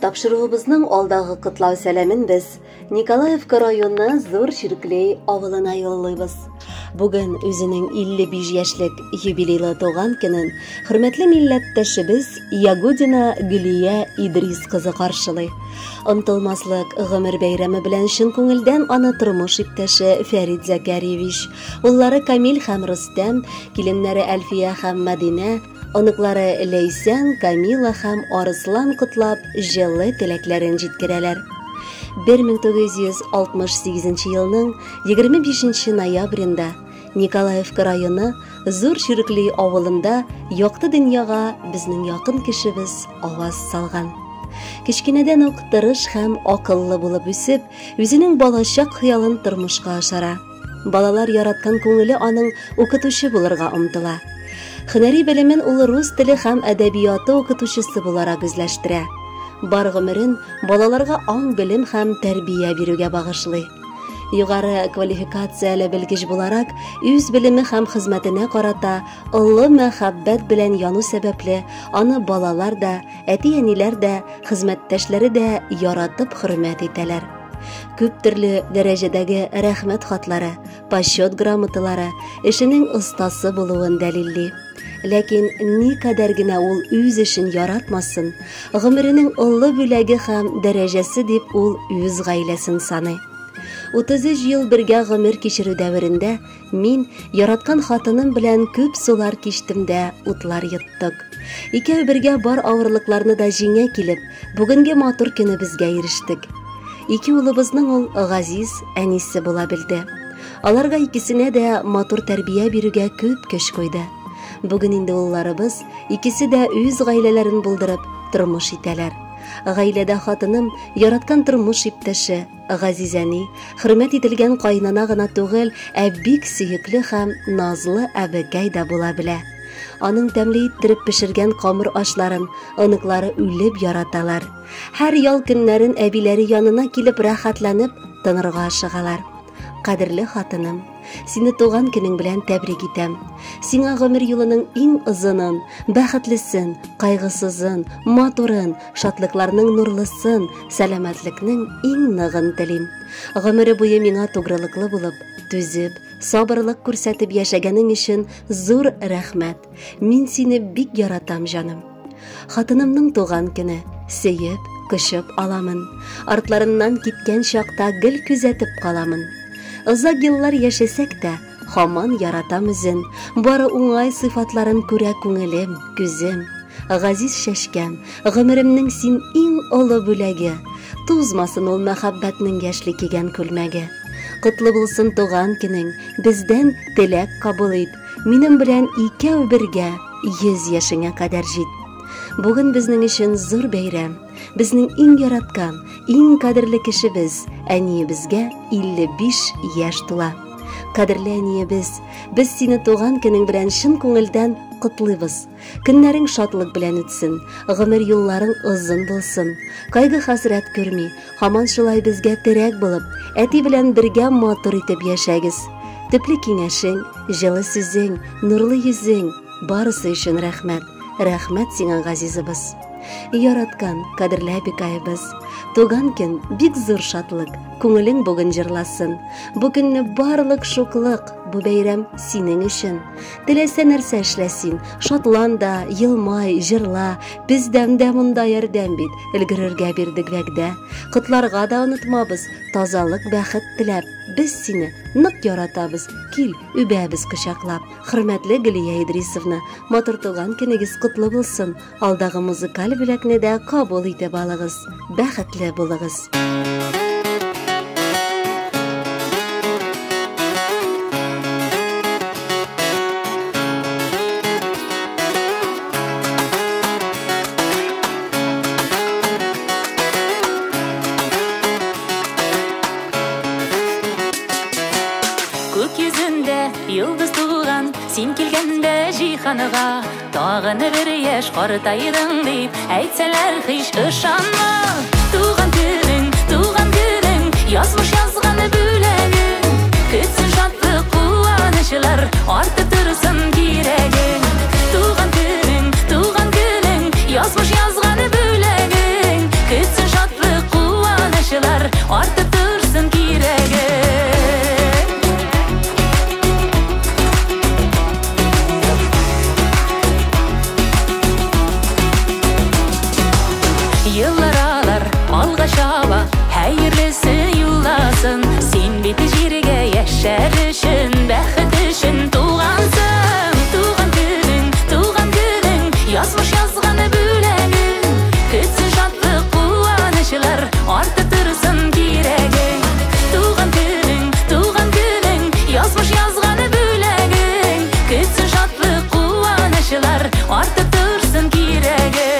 Тапшыруыбызның алдагы котлау сәламен без Николаевка районы Зур Чирклей авылына юллыйбыз. Бүген үзенең 55 яшьлек юбилейлы туган көнен хөрмәтле милләттәшебез Ягудина Гөлия Идрис кызы каршылый. Онтылмаслык гомер бәйрәме белән чын күңелдән аны тормыш иптәше Фәрид Зәкәрьевич, уллары Камил һәм Рөстәм, киленнәре Әлфия һәм Мәдинә, оныклары Ләйсән, Камила һәм Арыслан котлап, җылы теләкләрен җиткерәләр. 1968 елның 25 ноябрендә Николаевка районы Зур Чиркли авылында якты дөньяга безнең якын кешебез аваз салган. Кечкенәдән үк тырыш һәм акыллы булып үсеп, үзенең балачак хыялын тормышка ашыра. Балалар яраткан күңеле аның укытучы булырга омтыла. Һөнәри белемен ул рус теле һәм әдәбияты укытучысы буларак үзләштерә. Бар гомерен балаларга аң-белем һәм тәрбия бирүгә багышлый. Югары квалификацияле белгеч буларак, үз белеме һәм хезмәтенә карата олы мәхәббәт белән яну сәбәпле, аны балалар да, әти-әниләр дә, хезмәттәшләре дә яратып хөрмәт итәләр. Күп төрле дәрәҗәдәге рәхмәт хатлары, почет грамоталары эшенең остасы булуын дәлилли. Ләкин никадәр генә ул үз эшен яратмасын, гомеренең олы бүләге һәм дәрәҗәсе дип ул үз гаиләсен саный. 33 ел бергә гомер кичерү дәверендә мин яраткан хатыным белән күп сулар кичтем дә утлар йоттык. Икәү бергә бар авырлыкларны да җиңә килеп, бүгенге матур көнебезгә ирештек. Ике улыбызның ул газиз әнисе була белде. Аларга икесенә дә матур тәрбия бирүгә күп көч куйды. Бүген инде улларыбыз икесе дә үз гаиләләрен булдырып, тормыш итәләр. Гаиләдә хатыным яраткан тормыш иптәше, газиз әни, хөрмәт ителгән кайнана гына түгел, ә бик сөекле һәм назлы әбекәй дә була белә. Аның тәмле иттереп пешергән камыр ашларын оныклары үлеп яраталар. Һәр ял көннәрен әбиләре янына килеп рәхәтләнеп тынырга ашыгалар. Кадерле хатыным, сине туган көнең белән тәбрик итәм. Сиңа гомер юлының иң озынын, бәхетлесен, кайгысызын, матурын, шатлыкларның нурлысын, сәламәтлекнең иң ныгын телим. Гомере буе миңа тугрылыклы булып, түзеп, сабырлык күрсәтеп яшәгәнең өчен зур рәхмәт. Мин сине бик яратам, җаным. Хатынымның туган көне, сөеп, кочып аламын. Артларыннан киткән чакта гел күзәтеп каламын. Озак еллар яшәсәк тә, һаман яратам үзен. Бары уңай сыйфатларын күрә күңелем, күзем. Газиз чәчкәм, гомеремнең син иң олы бүләге. Тузмасын ул мәхәббәтнең яшьли кигән күлмәге. Котлы булсын туган көнең, бездән теләк кабул ит. Минем белән икәү бергә 100 яшеңә кадәр җит. Бүген безнең өчен зур бәйрәм. Безнең иң яраткан, иң кадерле кешебез, әниебезгә 55 яшь тула. Кадерле әниебез, без сине туган көнең белән чын күңелдән котлыйбыз. Көннәрең шатлык белән үтсен, гомер юлларың озын булсын. Кайгы хәсрәт күрми, һаман шулай безгә терәк булып, әти белән бергә матур итеп яшәгез. Төпле киңәшең, җылы сүзең, нурлы йөзең, барысы өчен рәхмәт. Рәхмәт сиңа, газизыбыз. Яраткан, кадерле әбекаебыз. Туган көн бик зур шатлык. Күңелең бүген җырласын. Бу көнне барлык шуклык, бу бәйрәм синең өчен. Теләсә нәрсә эшлә син, шатлан да, елмай, җырла. Бездән дә монда ярдәм бит, өлгерергә бирдек вәгъдә. Котларга да онытмабыз, тазалык, бәхет теләп. Без сине нык яратабыз, кил, үбәбез кочаклап. Хөрмәтле Гөлия Идрисовна, матур туган көнегез котлы булсын. Алдагы музыкаль бүләкне дә кабул итеп алыгыз. Бәхетле булыгыз. Күк йөзендә йолдыз туган, син килгәндә җиһанга, тагын бер яшь картайдың дип әйтсәләр һич ышанма. Туган көнең, туган көнең, язмыш язган бүләгең, көтсен шатлык, куанычлар, артып торсын кирәгең. Туган көнең, туган көнең, язмыш язган бүләгең, көтсен язмыш язган бүләгең. Көтсен шатлык, куанычлар, артып торсын кирәгең. Туган көнең, туган көнең, язмыш язган бүләгең. Көтсен шатлык, куанычлар, артып торсын кирәгең.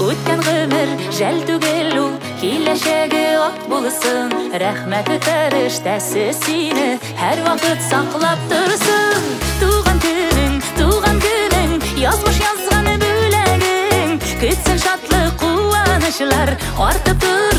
Үткән гомер жәл түгел ул, киләчәге ак булсын. Рәхмәте фәрештәсе сине һәрвакыт саклап торсын. Туган көнең, туган көнең, язмыш язган бүләгең. Көтсен шатлык, куанычлар, артып торсын.